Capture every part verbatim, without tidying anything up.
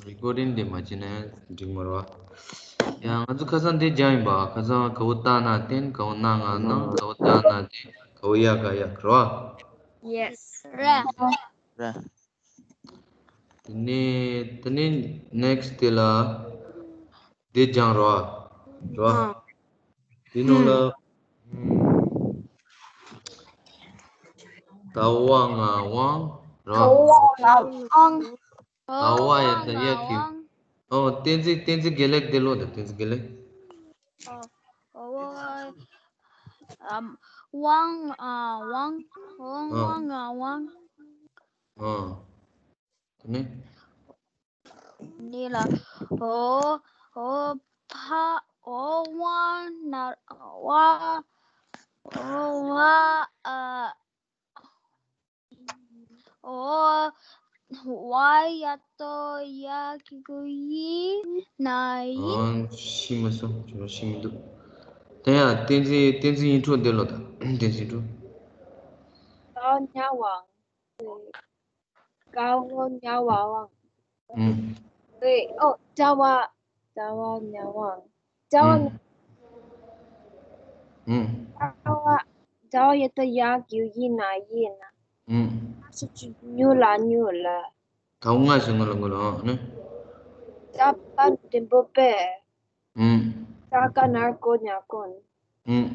རི་ཀོར་ཌིང་དེ་མ་བྱས་ན་འགྲིག་མ་རེད་བ། ཡང་ང་ཚོ་ཁ་སང་དེ་སྦྱངས་ཡིན་པ། ཁ་སང་ག་བོ་ཏ་ན་བརྟེན། ག་བོ་ན་ང་ན། ག་བོ་ཏ་ན་བརྟེན། ག་བོ་ཡ་ག་ཡ་རེད་བ། Yes. རེད། རེད། དེ་ནས་དེ་ནས་ནེག་སི་དེ་ལ་དེ་སྦྱངས་རེད་བ། རེད་བ། ཨང་། དེ་ནང་ལ་ད་བ་ང་དབང་རེད་བ། ད་བ་ང་དབང་། ད་བ་ཡ་ད་ཡ་གི། ཨོ། བསྟན་འཛིན། བསྟན་འཛིན་དགེ་ལེགས་དེ་ལོ། ད་བསྟན་འཛིན་དགེ་ལེགས། ཨོ། ཨོ། ཨམ། དབང་། ཨ། དབང་། ཨོ། ཨ། དབང་། ཨ། དབང་། ཨ། དེ་ནས། ནི་ལ། ཨོ། ཨོ། ཕ། ཨོ། དབང་། ན། བ། ཨོ། བ། ཨ། ཨོ། བ་ཡ་ད་ཡ་གི་གུ་ཡི་ན་ཡིན། ཨང་། ཤེས་མ་སོང་། ཅི་མ་ཤེས་མི་འདུག་དེ་ཡང་བསྟན་འཛིན། བསྟན་འཛིན་ཡིན་འཕྲོ་འདི་ལོ། ད་བསྟན་འཛིན་ཡིན་འཕྲོ། ད་ཉ་བ། ཀ་བོ་ཉ་བ་དབང་། ཨུམ། ཨེ། ཨོ། ད་བ། ད་བ་ཉ་དབང་། ད་བ། ཨུམ། ཨུམ། ད་བ། ད་བ་ཡ་ད་ཡ་གི་གུ་ཡི་ན་ཡིན། ཨུམ། ང་ཞབས་ཀྱུ་ཉུ་ལ་ཉུལ། ད་བ་ང་ཞབས་ཀྱུ་ང་ལ་ཉུལ། ཨ་ནི། ད་པ་འགྲེང་བུ་པད། ཨུམ། ད་ག་ན་རོ་ད་ཉ་དགོན། ཨུམ།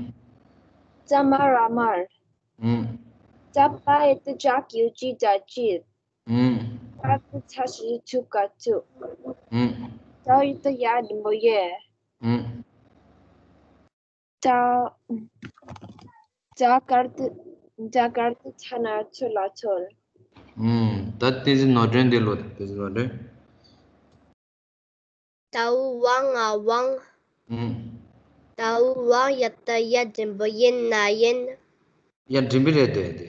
ད་མ་ར་དམར། ཨུམ། ད་པ་ཡ་ད་ཅ་གི་གུ་ཅི་ད་ཅིད། ཨུམ། ད་ག་ར་ད་ཏ་ཞབས་ཀྱུ་ཏུ་ག་ཏུག་ཨུམ། ད་ཡ་ད་ཡ་འགྲེང་བུ་ཡེ། ཨུམ། ད། ད་ག་ར་ད། ད་ག་ར་ད་ཏ་ན་རོ་ཏོ་ལ་ཏོལ། ཨུམ། ད་བསྟན་འཛིན་ནོར་སྒྲོན་དེ་ལོ། ད་བསྟན་འཛིན་ནོར་སྒྲོན། ད་བ་ང་དབང་། ཨུམ། ད་བ་ཡ་ད་ཡ་འགྲེང་བུ་ཡེ་ན་ཡིན། ཡ་འགྲེང་བུ་རེད་དེ་དེ།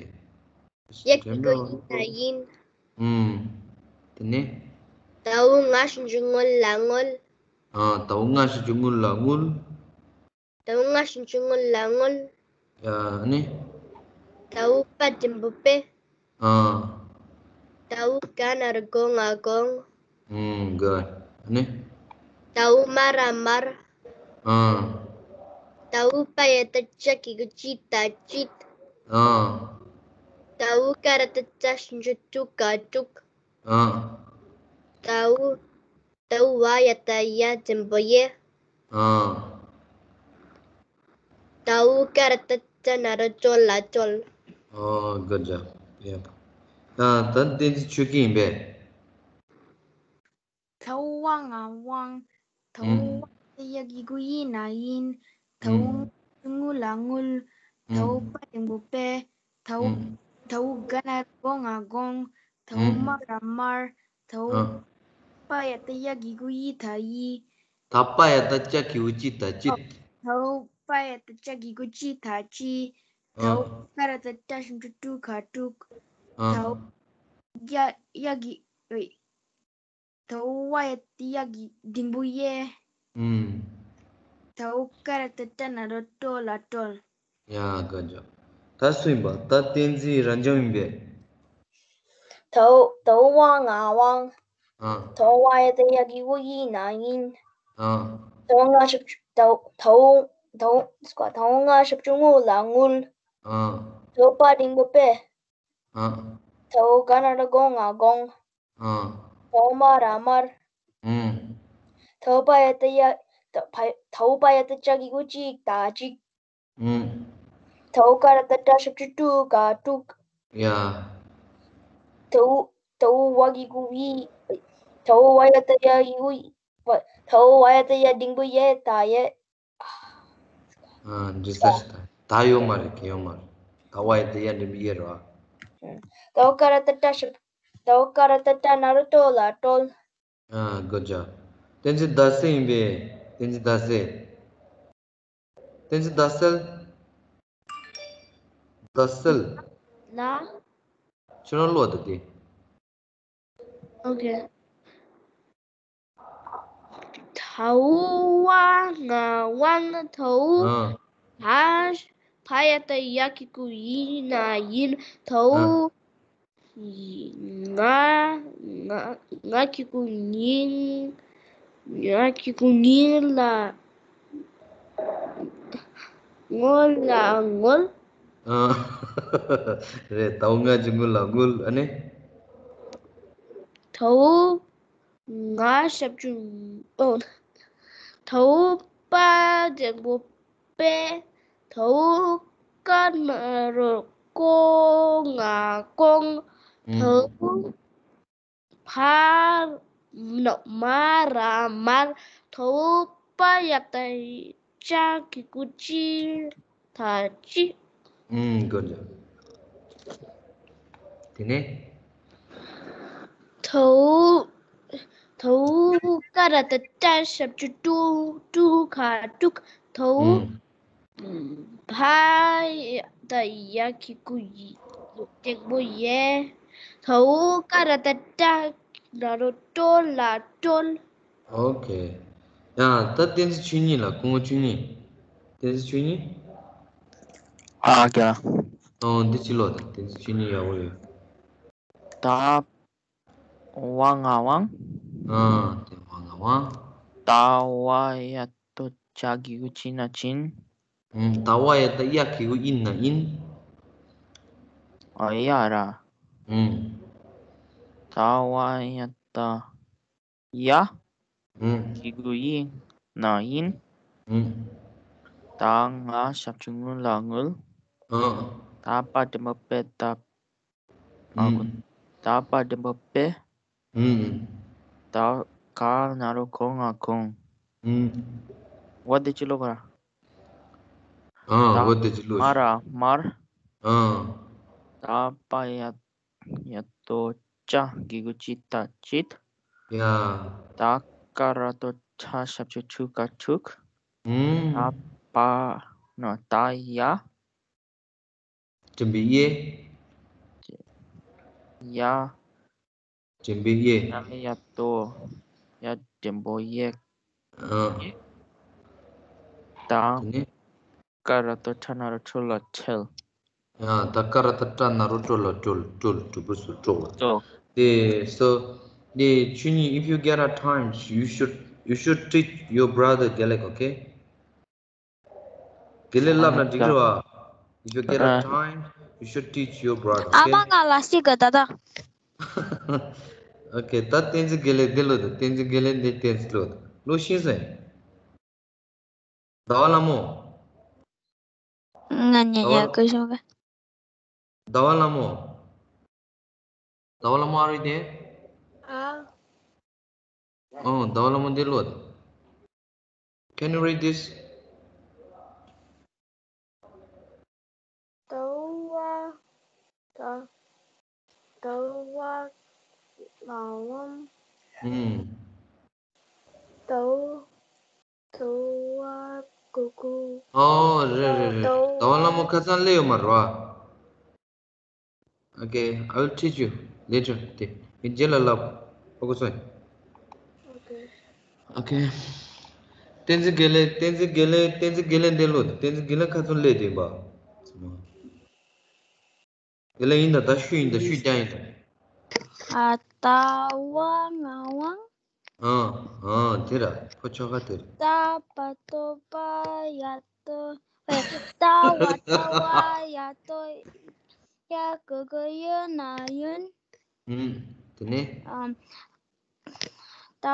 ཡ་གི་གུ་ཡི་ན་ཡིན། ཨུམ། དེ་ནས། ད་བ་ང་ཞབས་ཀྱུ་ངུ་ལ་ངུལ། ཨ། ད་བ་ང་ཞབས་ཀྱུ་ངུ་ལ་ངུལ། ད་བ་ང་ཞབས་ཀྱུ་ངུ་ལ་ངུལ། ཡ་ནི། ད་བ་པ་འགྲེང་བུ་པད། ཨ། ད་བ་ག་ན་རོ་དགོ་ང་དགོང་། ཨུམ། ག་ནི། ད་བ་མ་ར་དམར། ཨ། ད་བ་པ་ཡ་ད་ཅ་གི་གུ་ཅི་ད་ཅིད། ཨ། ད་བ་ག་ར་ད་ཏ་ཞབས་ཀྱུ་ཏུ་ག་ཏུག་ཨ། ད་བ། ད་བ་ཡ་ད་ཡ་འགྲེང་བུ་ཡེ། ཨ། ད་བ་ག་ར་ད་ཏ་ན་རོ་ཏོ་ལ་ཏོལ། ཨོ། གུཌ་ཇོབ། ཡ། ད་ད་བསྟན་འཛིན་ཆོས་སྐྱིད་ཡིན་པས། ད་བ་ང་དབང་། ད་བ་ཨུམ། ཡ་ད་ཡ་གི་གུ་ཡི་ན་ཡིན། ད་བ་ཨུམ། ང་ཞབས་ཀྱུ་ངུ་ལ་ངུལ། ད་བ་ཨུམ། པ་འགྲེང་བུ་པད། ད་བ། ཨུམ། ད་བ་ག་ན་རོ་དགོ་ང་དགོང་། ད་བ་ཨུམ། མ་ར་དམར། ད་བ། ཨ། པ་ཡ་ད་ཡ་གི་གུ་ཡི་ད་ཡིད། ད་པ་ཡ་ད་ཅ་གི་གུ་ཅི་ད་ཅིད། ད་བ་པ་ཡ་ད་ཅ་གི་གུ་ཅི་ད་ཅི། ད་ཨ། བ་ག་ར་ད་ཏ་ཞབས་ཀྱུ་ཏུ་ག་ཏུག་ཨ། ད་བ་ཡ་ཡ་གི། ཨེ། ད་བ་ཡ་ད་ཡ་གི་འགྲེང་བུ་ཡེ། ཨུམ། ད་བ་ག་ར་ད་ཏ་ན་རོ་ཏོ་ལ་ཏོལ། ཡ། གུཌ་ཇོབ། ད་སུ་ཡིན་པ། ད་བསྟན་འཛིན་རབ་འབྱམས་ཡིན་པས། ད་བ། ད་བ་ང་དབང་། ཨ། ད་བ་ཡ་ད་ཡ་གི་གུ་ཡི་ན་ཡིན། ཨ། ད་བ་ང་ཞབས་ཀྱུ། ད་བ། ད་བ། ད་བ། ད་བ་ང་ཞབས་ཀྱུ་ངུ་ལ་ངུལ། ཨ། ད་བ་པ་འགྲེང་བུ་པད། ཨ། ད་བ་ག་ན་རོ་དགོ་ང་དགོང་། ཨ། ད་བ་མ་ར་དམར། ཨུམ། ད་བ་པ་ཡ་ད་ཡ། ད་བ། ད་བ་པ་ཡ་ད་ཅ་གི་གུ་ཅི་ད་ཅིག་ཨུམ། ད་བ་ག་ར་ད་ཏ་ཞབས་ཀྱུ་ཏུ་ག་ཏུག་ཡ། ད་བ། ད་བ་བ་གི་གུ་བི། ད་བ་བ་ཡ་ད་ཡ་གི་གུ་ཡི། བ། ད་བ་བ་ཡ་ད་ཡ་འགྲེང་བུ་ཡེ་ད་ཡེད། ཨ། འདི་ས་ཞིག་ད། ད་ཡོད་མ་རེད། གི་ཡོད་མ་རེད། ད་བ་ཡ་ད་ཡ་འགྲེང་བུ་ཡེ་རེད་བ། ད་བ་ག་ར་ད་ཏ་ཞབས། ད་བ་ག་ར་ད་ཏ་ན་རོ་ཏོ་ལ་ཏོལ། ཨ། གུཌ་ཇོབ། བསྟན་འཛིན་ཟླ་གསལ་ཡིན་པས། བསྟན་འཛིན་ཟླ་གསལ། བསྟན་འཛིན་ཟླ་གསལ། ཟླ་གསལ། ལ། ཁྱོད་རང་ཀློག་དང་དེ། ཨོ་ཁེ། ད་བ་ང་དབང་། ད་བ། ཨ། ད་བ་ཡ་ད་ཡ་གི་གུ་ཡི་ན་ཡིན། ད་བ། ཨ། ང་། ང་། ང་གི་གུ་ཉིན། ང་གི་གུ་ཉིན་ལ། ངོ་ལ་ངོལ། ཨ། རེད། དའོ་ང་གི་ངུ་ལ་ངུལ། ཨ་ནི། དའོ་ང་ཞབས་ཀྱུ། ཨོ། དའོ་པ་འགྲེང་བུ་པེ། དའོ་ཀ་ན་རོ་ཀོ་ང་ཀོང་། ཨུམ། དའོ་བ་ན་མ་ར་མར། དའོ་པ་ཡ་བཏགས་ཡ་གི་གུ་ཅི་ད་ཅི། ཨུམ། good job. དེ་ནས། དའོ། དའོ་ཀ་ར་བཏགས་ཀྲ་ཞབས་ཀྱུ་ཀྲུ། ཀྲུ་ག་ཀྲུག། དའོ། ཨུམ། བ་ཡ་བཏགས་ཡ་གི་གུ་ཡི། འགྲེང་བུ་ཡེ། དའོ་ཀ་ར་བཏགས་ཀྲ་ན་རོ་ཀྲོ་ལ་ཀྲོལ། ཨོ་ཁེ། ཡ། ད་བསྟན་འཛིན་ཆོས་ཉིད་ལ། སྐུ་ངོ་ཆོས་ཉིད། བསྟན་འཛིན་ཆོས་ཉིད། ཨ་ཀྱ། ཨོ་འདི་ཅི་ལོ། ད་བསྟན་འཛིན་ཆོས་ཉིད་ཡག་པོ་ཡོད། ད་བ་ང་ཝང་། ཨ། དེ་བ་ང་ཝང་། ད་བ་ཡ་བཏགས་ཇ་གི་གུ་ཇི་ན་ཇིན། ཨུམ། ད་བ་ཡ་བཏགས་ཡ་གི་གུ་ཨིན་ན་ཨིན། ཨ་ཡ་ར། ཨུམ། ད་བ་ཡ་བཏགས་ཡ། ཨུམ། གི་གུ་ཡི་ན་ཡིན། ཨུམ། ད་ང་ཞབས་ཀྱུ་ངུ་ལ་ངུལ། ཨ། ད་པ་འགྲེང་བུ་པེ་ད། ཨ། ཨུམ། ད་པ་འགྲེང་བུ་པེ། ཨུམ། ད་ག་ན་རོ་གོ་ང་གོང་། ཨུམ། འོ་དེ་ཅི་ལོ་བ། ཨ། ད་འོ་དེ་ཅི་ལོ། མ་ར་མར། ཨ། ད་པ་ཡ་ཡ་བཏགས་ཇ་གི་གུ་ཇི་ད་ཇིད། ཡ། ད་ཀ་ར་བཏགས་ཁྲ་ཞབས་ཀྱུ་ཁྲུ་ག་ཁྲུག། ཨུམ། ད་པ་ན་ད་ཡ། འགྲེང་བུ་ཡེ། ཡ། འགྲེང་བུ་ཡེ། ཡ་ཡ་བཏགས་ཡ་འགྲེང་བུ་ཡེ། ཨ། ད། དེ་ནས། ཀ་ར་བཏགས་ཁྲ་ན་རོ་ཁྲོ་ལ་ཁྲེལ། ཡ། ད་ཀ་ར་བཏགས་ཁྲ་ན་རོ་ཁྲོ་ལ་ཁྲོལ། ཁྲོལ། གྲུ་པོ་སུ་ཁྲོ་བ། ཁྲོ། དེ་སོ། དེ་ཆོས་ཉིད། If you get a time, you should, you should teach your brother Gaelic, okay? དགེ་ལེགས་བསླབ་ན་འགྲིག་རེད་བ། If you get a time, you should teach your brother, okay? ཨ་མ་ང་ལ་ཤི་ག་ད་ད། Okay, ད་བསྟན་འཛིན་དགེ་ལེགས་འདི་ལོ་ད། བསྟན་འཛིན་དགེ་ལེགས་འདི་བསྟན་འཛིན་ལོ་ད། ལོ་ཤེས་སོང་། ཟླ་བ་ལྷ་མོ། ང་ཉན་ཡག་གི་ཤོག་ག་ཟླ་བ་ལྷ་མོ། ཟླ་བ་ལྷ་མོ། Are you there? ཨ། ཨོ། ཟླ་བ་ལྷ་མོ་འདི་ལོ། Can you read this? ཟླ་བ། ཟླ། ཟླ་བ་ལྷ་མོ། ཨུམ། ཟླ། ཟླ་བ་གུ་གུ། ཨོ། རེད་རེད་རེད། ཟླ་བ་ལྷ་མོ་ཁ་སང་སླེབས་ཡོད་མ་རེད་བ། Okay, I will teach you later. དེ་ངས་རྗེས་ལ་ལབ། ཨོ་གོ་སོང་། Okay. Okay. བསྟན་འཛིན་དགེ་ལེགས། བསྟན་འཛིན་དགེ་ལེགས། བསྟན་འཛིན་དགེ་ལེགས་འདི་ལོ། བསྟན་འཛིན་དགེ་ལེགས་ཁ་སང་སླེབས་དེ་བ། དེ་ལ་ཡིན་ད། ད་ཤུ་ཡིན་ད། ཤུ་རྒྱག་ཡིན་ད། ཨ། ད་བ་ང་ཝང་། ཨ། ཨ། དེ་ར་ཕོ་ཆོ་ག་དེ་ར། ད་པ་ཏོ་པ་ཡ་ཏོ། ཨེ། ད་བ་ད་བ་ཡ་ཏོ་ཡ་གུ་གུ་ཡོ་ན་ཡོན། ཨུམ། དེ་ནས། ཨམ། ད་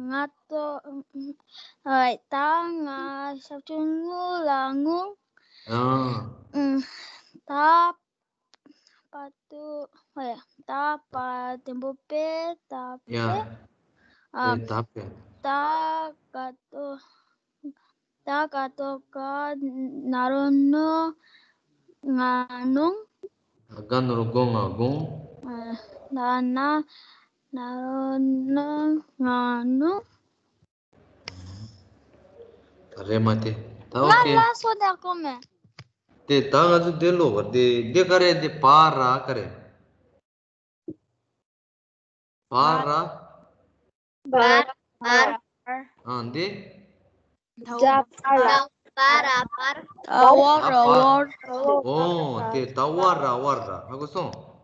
ང་ཏོ། ཨ། ད་ང་ཞབས་ཀྱུ་ངུ་ལ་ངུ། ཨ། ཨུམ། ད་པ་ཏུ། ཨེ། ད་པ་འགྲེང་བུ་པེ་ད་པེ། ཡ། ཨ། ཨེ། ད་པེ། ད་ག་ཏོ། ད་ག་ཏོ་ག་ན་རོ་ནོ་ང་ནོང་། ག་ན་རོ་གོ་ང་གོང་། ཨ། ད་ན་ན་རོ་ནོ་ང་ནོང་། ད་རེད་མ་དེ། ད་ང་ཨོ་ཁེ། ལ་སོ་ད་གོ་མེ། དེ་ད་ང་ཚོ་དེ་ལོ་བ་དེ་དེ་ག་རེ། དེ་བ་ར་ག་རེ། བ་ར། བ་ར། ཨ། འདི། བ་ར་བར། ཨ། བ་ར་བར། ཨོ། དེ་ད་བ་ར་བར་ར། ཧ་གོ་སོང་།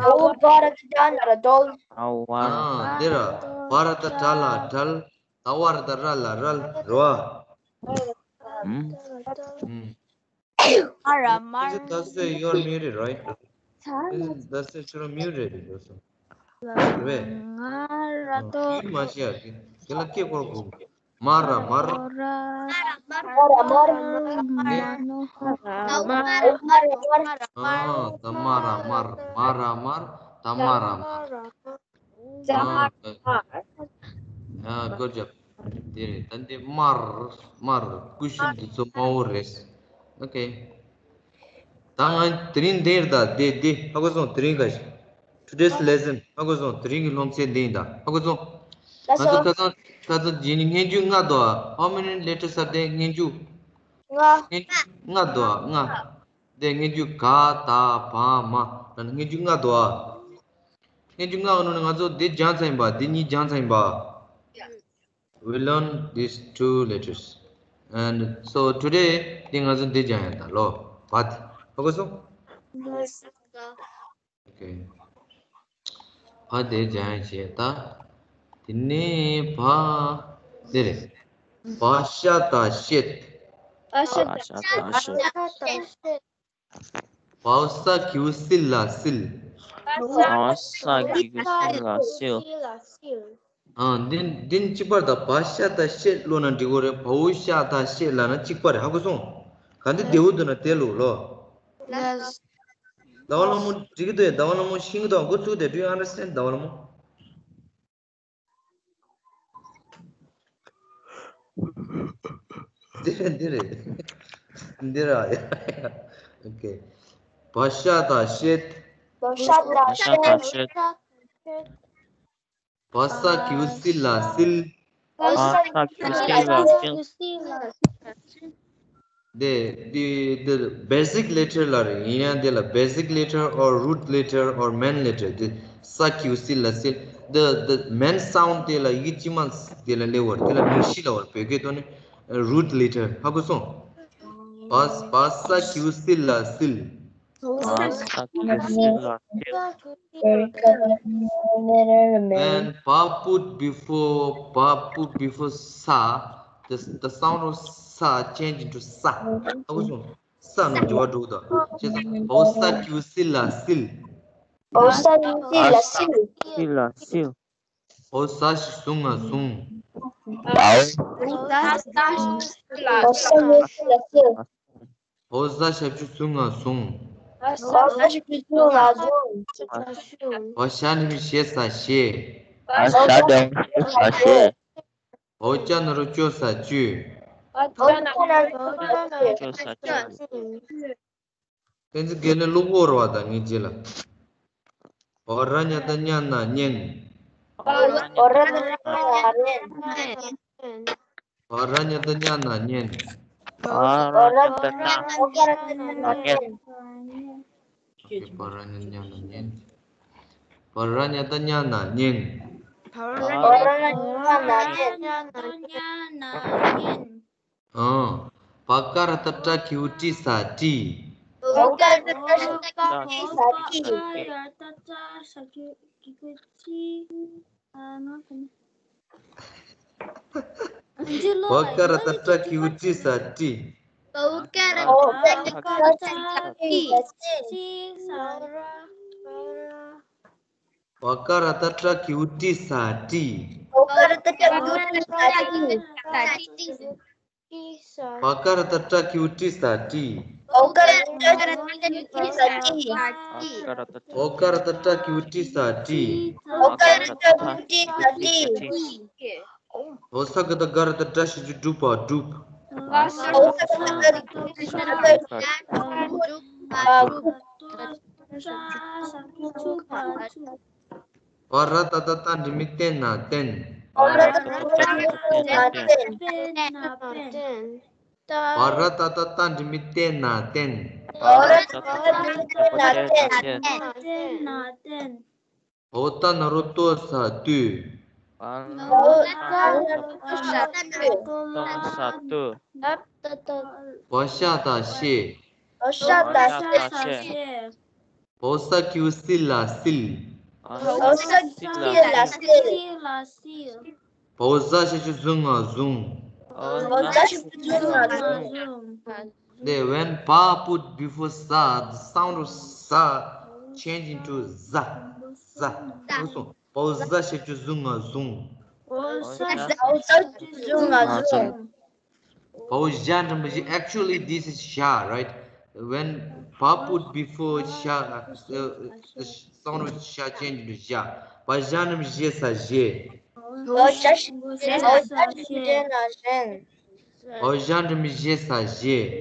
ད་བ་ར་ཏ་ཏྲ་ལ་ར་ཏོལ། ཨ་བ་ར། ཨ་འདི་ར། བ་ར་ཏ་ཏྲ་ལ་ཏྲལ། ད་བ་ར་ཏ་ར་ལ་རལ། རེད་བ། ཨུམ། ཨུམ། མ་ར་མར། This is Daswe, you are muted, right? This is Daswe, you're muted, you also. རེད། ང་ར་ཏོ། ཡུལ་མ་ཤེས་ཡ་གི། དེ་ལ་སྐད་སྐོར་དགོས། མ་ར་མར། མ་ར་མར། མ་ར་མར། ཨ། ད་མ་ར་མར། མ་ར་མར། ད་མ་ར་མར། ཨ། ཨ། Good job. དེ་རེད། ད་འདི་མར། མར། ཀུ་ཤུ་འདི་ཚོ་དམའ་བོ་རེད། Okay. ད་ང་དེ་རིང་འདིར་ད་འདི་འདི་ཧ་གོ་སོང་། དེ་རིང་ག་Today's lesson ཧ་གོ་སོང་། དེ་རིང་གི་སློབ་ཚན་འདི་ཡིན་ད། ཧ་གོ་སོང་། ང་ཚོ་ཁ་སང་ཁ་སང་རྗེས་ནི་སྔན་འཇུག་ལྔ་འདུག་ཨ། How many letters are there? སྔན་འཇུག་ལྔ། སྔན་འཇུག་ལྔ་འདུག་ཨ། ལྔ། དེ་སྔན་འཇུག་ག་ད་བ་མ་ད་ནི་སྔན་འཇུག་ལྔ་འདུག་ཨ། སྔན་འཇུག་ལྔ་གི་ནང་ནས་ང་ཚོ་འདི་སྦྱངས་ཚར་ཡིན་པ། འདི་གཉིས་སྦྱངས་ཚར་ཡིན་པ། We learn these two letters. And so today འདི་ང་ཚོ་འདི་སྦྱང་ཡ་ད་ལོ། བ་དེ་ཧ་གོ་སོང་། Okay. བ་དེ་སྦྱང་ཡ་བྱེད་ད། དེ་ནས་བ་འདི་རེད། བ་ཤ་ད་བཤད། བ་ཤ་ད་བཤད། བ་ས་གི་གུ་སི་ལ་སིལ། བ་ས་གི་གུ་སི་ལ་སིལ། ཨ། འདི་འདི་གཅིག་པ་རེད་ད། བ་ཤ་ད་བཤད་ལབ་ན་འགྲིག་གི་རེད། བའོ་ཤ་ད་བཤད་ལབ་ན་གཅིག་པ་རེད། ཧ་གོ་སོང་། ག་འདི་བདེ་བོ་འདུག་ན་དེ་ལབ་ལོ། Yes. ཟླ་བ་ལྷ་མོ་འགྲིག་གི་འདུག་ཡ། ཟླ་བ་ལྷ་མོ་ཤེས་ཀྱི་འདུག་འགོ་ཚུགས་དེ། Do you understand, ཟླ་བ་ལྷ་མོ། འདི་རེད། འདི་རེད། འདི་ར། Okay. བ་ཤ་ད་བཤད། བ་ཤ་ད་བཤད། བ་ས་གི་གུ་སི་ལ་སིལ། བ་ས་གི་གུ་སི་ལ་སིལ། དེ་དེ་དེ་basic letter ལ་རེད། ཡིན་ཡང་དེ་ལ་basic letter or root letter or main letter དེ་ས་གི་གུ་སི་ལ་སིལ། The the main sound དེ་ལ་ཡིག་དཀྱུས་མ་དེ་ལ་སླེབས་པ་རེད། དེ་ལ་མིང་གཞི་ལབ་པ་རེད། བོད་སྐད་ཐོག་ནས་root letter། ཧ་གོ་སོང་། བ་བ་ས་གི་གུ་སི་ལ་སིལ། བ་ས་གི་གུ་སི་ལ་སིལ། When བ་put before བ་put before ས, the the sound of ས change into ས། ཧ་གོ་སོང་། ས་ནང་འགྱུར་བ་འགྲོ་གི་འདུག་བྱས་ཙང་བ་ས་གི་གུ་སི་ལ་སིལ། བ་ས་གི་གུ་སི་ལ་སིལ། སིལ་ལ་སིལ། བ་ས་ཞབས་ཀྱུ་ཟུ་ང་ཟུང་། བ་ས་ཞབས་ཀྱུ་ཟུ་ང་ཟུང་། བ་ས་ཞབས་ཀྱུ་ཟུ་ང་ཟུང་། བ་ཞ་ལས་མི་ཞེ་ས་ཞེས། བ་ཞ་ལས་མི་ཞེ་ས་ཞེས། བ་ཅ་ན་རོ་ཅོ་ས་ཅོས། བ་ཅ་ན་རོ་ཅོ་ས་ཅོས། བསྟན་འཛིན་དགེ་ལེགས་གློ་བུར་བ་དང་ངེས་བྱེད་ལ། བ་ར་ཉ་ད་ཉ་ན་ཉན། བ་ར་ཉ་ད་ཉ་ན་ཉན། བ་ར་ཉ་ད་ཉ་ན་ཉན། བ་ར་ཉ་ད་ཉ་ན་ཉན། བ་ར་ཉ་ད་ཉ་ན་ཉན། བ་ར་ཉ་ད་ཉ་ན་ཉན། བ་ར་ཉ་ད་ཉ་ན་ཉན། ཨང་། བ་ཀ་ར་ཏ་ཏྲ་གི་གུ་ཏྲི་ས་ཏྲིས། བ་ཀ་ར་ཏ་ཏྲ་གི་གུ་ཏྲི་ས་ཏྲིས། བ་ཀ་ར་ཏ་ཏྲ་གི་གུ་ཏྲི་ས་ཏྲིས། བ་ཀ་ར་ཏ་ཏྲ་གི་གུ་ཏྲི་ས་ཏྲིས། བ་ཀ་ར་ཏ་ཏྲ་གི་གུ་ཏྲི་ས་ཏྲིས། བ་ཀ་ར་ཏ་ཏྲ་གི་གུ་ཏྲི་ས་ཏྲིས། བ་ཀ་ར་ཏ་ཏྲ་གི་གུ་ཏྲི་ས་ཏྲིས། བ་ཀ་ར་ཏ་ཏྲ་གི་གུ་ཏྲི་ས་ཏྲིས། བ་ཀ་ར་ཏ་ཏྲ་གི་གུ་ཏྲི་ས་ཏྲིས། བ་ཀ་ར་ཏ་ཏྲ་གི་གུ་ཏྲི་ས་ཏྲིས། འོ་ས་ག་བཏགས་སྒ་ར་བཏགས་སྒྲ་ཞབས་ཀྱུ་སྒྲུབ་པ་སྒྲུབ། བ་ར་ཏ་བཏགས་བཏགས་འགྲེང་བུ་བསྟེན་ན་བསྟེན། བ་ར་ཏ་བཏགས་བཏགས་འགྲེང་བུ་བསྟེན་ན་བསྟེན། འོ་ཏ་ན་རོ་ཏོ་ས་བཏུད། བ་ཤ་ཏ་ཤེ། བ་ཤ་ཏ་ཤེ། བ་ས་གི་གུ་སི་ལ་སིལ། བ་ས་གི་གུ་སི་ལ་སིལ། བའོ་ཟ་ཞབས་ཀྱུ་ཟུ་ང་ཟུང་། བའོ་ཟ་ཞབས་ཀྱུ་ཟུ་ང་ཟུང་། They, when pa put before sa, the sound of sa change into za, za. ཧ་གོ་སོང་། བའོ་ཟ་ཞབས་ཀྱུ་ཟུ་ང་ཟུང་། བའོ་ཟ་ཞབས་ཀྱུ་ཟུ་ང་ཟུང་། བའོ་ཞ་འགྲེང་བུ་ཞེ། Actually, this is sha, right? When pa put before sha, uh, the sound of sha change into sha. བ་ཞ་འགྲེང་བུ་ཞེ་ས་ཞེས། བའོ་ཞ་འགྲེང་བུ་ཞེ་ས་ཞེས། བའོ་ཞ་འགྲེང་བུ་ཞེ་ས་ཞེས།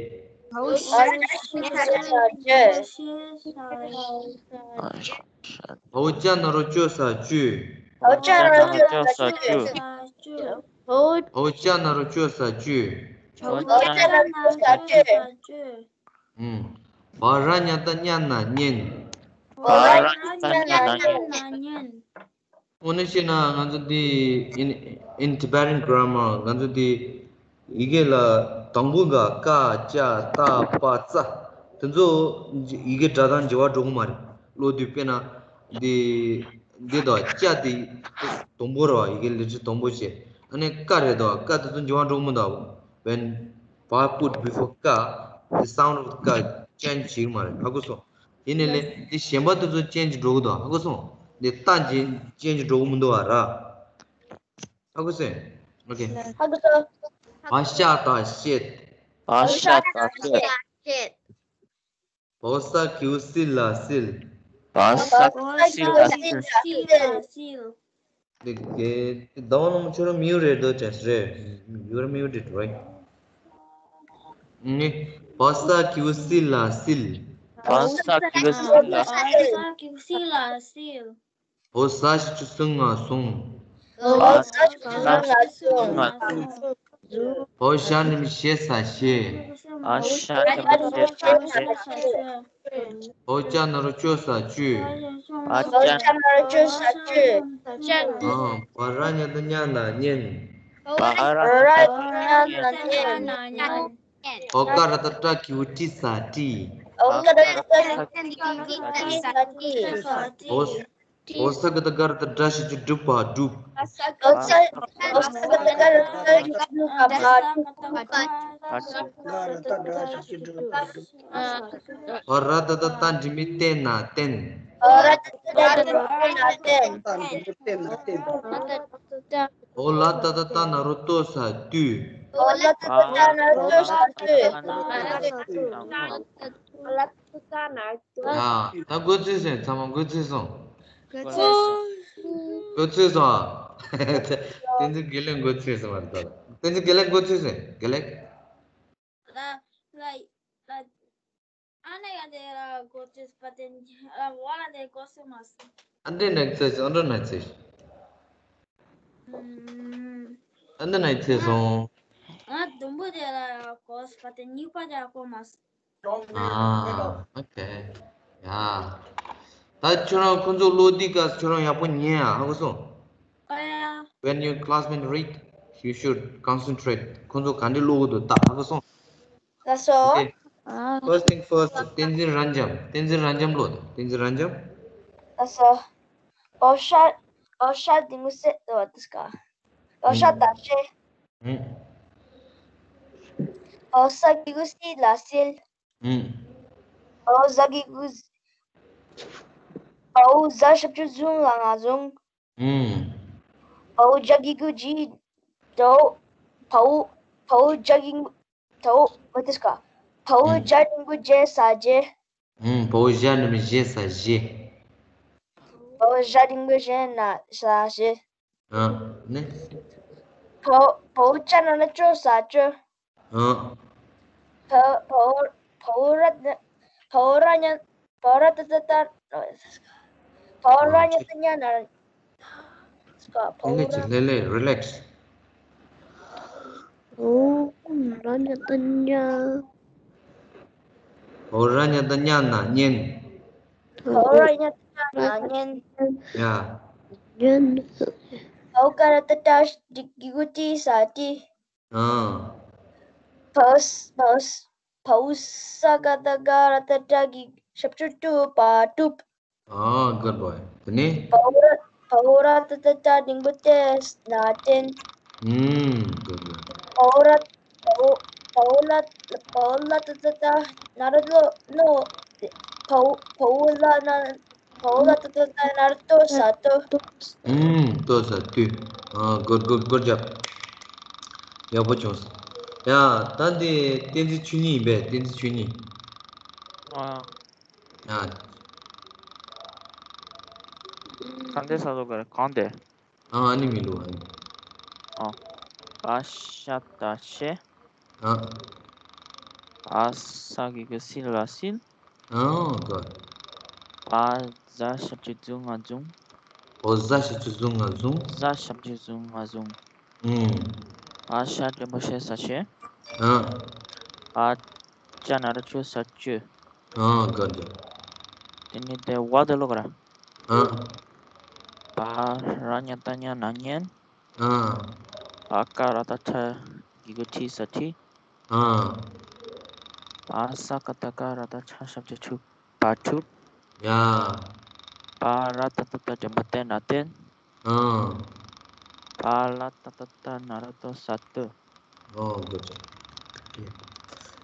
བའོ་ཞ་འགྲེང་བུ་ཞེ་ས་ཞེས། བའོ་ཅ་ན་རོ་ཅོ་ས་ཅོས། བའོ་ཅ་ན་རོ་ཅོ་ས་ཅོས། བའོ་ཅ་ན་རོ་ཅོ་ས་ཅོས། བའོ་ཅ་ན་རོ་ཅོ་ས་ཅོས། ཨུམ། བ་ར་ཉ་ཏ་ཉ་ན་ཉན། བ་ར་ཉ་ཏ་ཉ་ན་ཉན། དངོས་གནས་བཤད་ན་ང་ཚོ་འདི་in, in Tibetan grammar ང་ཚོ་འདི་ཡི་གེ་ལ་དང་པོ་ག་ཀ་ཅ་ཏ་པ་ཙ་དེ་ཚོ་ཡི་གེ་སྒྲ་གདངས་འགྱུར་བ་འགྲོ་གི་མ་རེད། ཀློག་དུས་དཔེར་ན་འདི་འདི་དང་ཅ་དེ་དང་པོ་རེད་བ། ཡི་གེ་ལི་ཊར་དང་པོ་བྱས། ཨ་ནི་ཀ་རེད་དོ། ཀ་དེ་ཚོ་འགྱུར་བ་འགྲོ་གི་མི་འདུག When pa put before ka, the sound of ka change བྱེད་ཀྱི་མ་རེད། ཧ་གོ་སོང་། ཡིན་ནའི་ལས་དེ་གཞན་པ་དེ་ཚོ་ཅེན་ཇི་འགྲོ་གི་འདུག་ཧ་གོ་སོང་། དེ་ཏ་ཅེན་ཅེན་ཇི་འགྲོ་གི་མི་འདུག་བ་ར། ཧ་གོ་སོང་། ཨོ་ཁེ། ཧ་གོ་སོང་། བ་ཤ་ཏ་ཤེད། བ་ཤ་ཏ་ཤེད། བའོ་ས་གི་གུ་སི་ལ་སིལ། བ་ས་གི་གུ་སི་ལ་སིལ། དེ་གའི་དེ་ཟླ་བ་ནང་ཁྱོད་རང་མིའུ་རེད་འདུག་ཅེས་རེད། You are muted, right? ནི་བ་ས་གི་གུ་སི་ལ་སིལ། བ་ས་གི་གུ་སི་ལ་སིལ། བ་ས་གི་གུ་སི་ལ་སིལ། བའོ་ཟ་ཞབས་ཀྱུ་ཟུ་ང་ཟུང་། བའོ་ཟ་ཞབས་ཀྱུ་ཟུ་ང་ཟུང་། བའོ་ཞ་འགྲེང་བུ་ཞེ་ས་ཞེས། བའོ་ཞ་འགྲེང་བུ་ཞེ་ས་ཞེས། བའོ་ཅ་ན་རོ་ཅོ་ས་ཅོས། བའོ་ཅ་ན་རོ་ཅོ་ས་ཅོས། ཨ། བ་ར་ཉ་ཏ་ཉ་ན་ཉན། བ་ར་ཉ་ཏ་ཉ་ན་ཉན། བའོ་ཀ་ར་ཏ་ཏྲ་གི་གུ་ཏྲི་ས་ཏྲིས། བའོ་ཀ་ར་ཏ་ཏྲ་གི་གུ་ཏྲི་ས་ཏྲིས། བའོ་བའོ་ས་ག་བཏགས་སྒ་ར་བཏགས་སྒྲ་ཞབས་ཀྱུ་སྒྲུབ་པ་སྒྲུབ། བའོ་ས་བའོ་ས་ག་བཏགས་སྒ་ར་བཏགས་སྒྲ་ཞབས་ཀྱུ་སྒྲུབ་པ་སྒྲུབ། སྒ་ར་བཏགས་སྒྲ་ཞབས་ཀྱུ་སྒྲུབ་པ་སྒྲུབ། བ་ར་ཏ་བཏགས་སྒྲ་འགྲེང་བུ་བསྟེན་ན་བསྟེན། བ་ར་ཏ་བཏགས་སྒྲ་འགྲེང་བུ་བསྟེན་ན་བསྟེན། བཏེན་ན་བཏེན། བའོ་ལ་ཏ་བཏགས་ལྟ་ན་རོ་ལྟོ་ས་ལྟོས། བའོ་ལ་ཏ་བཏགས་ལྟ་ན་རོ་ལྟོ་ས་ལྟོས། ལྟོས། ཡ། ད་འགོ་ཚུགས་སོང་། ཚང་མ་འགོ་ཚུགས་སོང་། འགོ་ཚུགས་སོང་། འགོ་ཚུགས་སོང་ཨ། བསྟན་འཛིན་དགེ་ལེགས་འགོ་ཚུགས་སོང་བར་ད། བསྟན་འཛིན་དགེ་ལེགས་འགོ་ཚུགས་སོང་། དགེ་ལེགས། ལ་ལ་ལ། ཨ་ནེ་ག་དེ་ལ་འགོ་ཚུགས་པ་དེ་ལ་བ་ལ་དེ་འགོ་ཚུགས་མ་སོང་། ཨ་འདྲེ་ནག་ཚེ་ཨ་འདྲེ་ནག་ཚེ། ཨ་འདྲེ་ནག་ཚེ་སོང་། ང་དུམ་བུ་དེ་ལ་འགོ་ཚུགས་པ་དེ་གཉིས་པ་དེ་ལ་འགོ་མ་སོང་། ཨ། ཨོ་ཁེ། ཡ། ད་ཁྱོད་རང་ཁོ་ཚོ་ཀློག་དུས་སྐབས་ཁྱོད་རང་ཡག་པོ་ཉན་ཨ། ཧ་གོ་སོང་། ཨ་ཡ། When your classmate read, you should concentrate. ཁོ་ཚོ་ག་འདྲ་ཀློག་གི་འདུག་ལྟ། ཧ་གོ་སོང་། ལགས་སོ། ཨོ་ཁེ། First thing first, བསྟན་འཛིན་རབ་འབྱམས། བསྟན་འཛིན་རབ་འབྱམས་ཀློག་དང་། བསྟན་འཛིན་རབ་འབྱམས། ལགས་སོ། བའོ་ཤ་བའོ་ཤ་འགྲེང་བུ་བསྟེན་ན་བསྟེན། བའོ་ཤ་ཏ་ཤེ། ཨུམ། བའོ་ས་གི་གུ་སི་ལ་སིལ། ཨུམ། བའོ་ཟ་གི་གུ་ཟི། བའོ་ཟ་ཞབས་ཀྱུ་ཟུ་ང་ཟུང་། ཨུམ། བའོ་ཇ་གི་གུ་ཇི། བའོ་བའོ་བའོ་ཇ་གི་གུ་བའོ་མ་དེ་སྐ། བའོ་ཇ་འགྲེང་བུ་ཇེ་ས་ཇེ། ཨུམ། བའོ་ཞ་འགྲེང་བུ་ཞེ་ས་ཞེས། བའོ་ཞ་འགྲེང་བུ་ཞེ་ན་ས་ཞེས། ཨ་ནི། བའོ་བའོ་ཅ་ན་རོ་ཅོ་ས་ཅོ། ཨ། བའོ་བའོ་བའོ་ར་བའོ་ར་ཉ་བའོ་ར་ཏ་ཏ་ཏ། བའོ་ར་ཉ་ཏ་ཉ་ན་རོ། ལྷོད་ལྷོད་བྱེད། ལྷོད་ལྷོད། རི་ལེགས། བའོ་ར་ཉ་ཏ་ཉ། བའོ་ར་ཉ་ཏ་ཉ་ན་ཉན། བའོ་ར་ཉ་ཏ་ཉ་ན་ཉན། ཡ། ཉན། བའོ་ཀ་ར་ཏ་ཏ་གི་གུ་ཏི་ས་ཏི། ཨ། བའོ་བའོ་བའོ་ས་ཀ་ཏ་ག་ར་ཏ་ཏ་གི་ཞབས་ཀྱུ་ཏུ་པ་ཏུབ། ཨ། good boy. དེ་ནས། བའོ་ར་བའོ་ར་ཏ་ཏ་ཏ་འགྲེང་བུ་ཏེ་ན་བརྟན། ཨུམ། good boy. བའོ་ར་བའོ་བའོ་ལ་བའོ་ལ་ཏ་ཏ་ཏ་ན་རོ་ལོ་ནོ། བའོ་བའོ་ལ་ན་བའོ་ལ་ཏ་ཏ་ཏ་ན་རོ་ཏོ་ས་ཏོ། ཨུམ། ཏོ་ས་ཏུ། ཨ། good, good, good job. ཡག་པོ་བྱུང་སོང་། ཡ། ད་འདི་བསྟན་འཛིན་ཆོས་ཉིད་ཡིན་པས། བསྟན་འཛིན་ཆོས་ཉིད། ཨ། ཡ། གང་དེ་ས་ལོ་གར་གང་དེ། ཨ། ཨ་ནི་མི་འདུག་ཨ་ནི། ཨ། བ་ཤ་ད་ཤེ། ཨ། བ་ས་གི་གུ་སི་ལ་སིལ། ཨ། good. བ་ཟ་ཞབས་ཀྱུ་ཛུ་ང་ཟུང་། བ་ཟ་ཞབས་ཀྱུ་ཛུ་ང་ཟུང་། ཟ་ཞབས་ཀྱུ་ཛུ་ང་ཟུང་། ཨུམ། བ་ཤ་འགྲེང་བུ་ཤེ་ས་ཤེ། ཨ། བ་ཅ་ན་རོ་ཅོ་ས་ཅོ། ཨ། good, good. དེ་ནས་དེ་བ་དེ་ལོ་ག་ར། ཨ། བ་ར་ཉ་ཏ་ཉ་ན་ཉན། ཨ། བ་ཀ་ར་ཏ་ཁྲ་གི་གུ་ཁྲི་ས་ཁྲི། ཨ། བ་ས་ཀ་ཏ་ག་ར་ཏ་ཁྲ་ཞབས་ཀྱུ་ཁྲུ་པ་ཁྲུབ། ཡ། བ་ར་ཏ་ཏ་ཏ་འགྲེང་བུ་ཏེ་ན་བརྟན། ཨ། བ་ལ་ཏ་ཏ་ཏ་ན་རོ་ཏོ་ས་ཏོ། ཨོ། good job. ནས་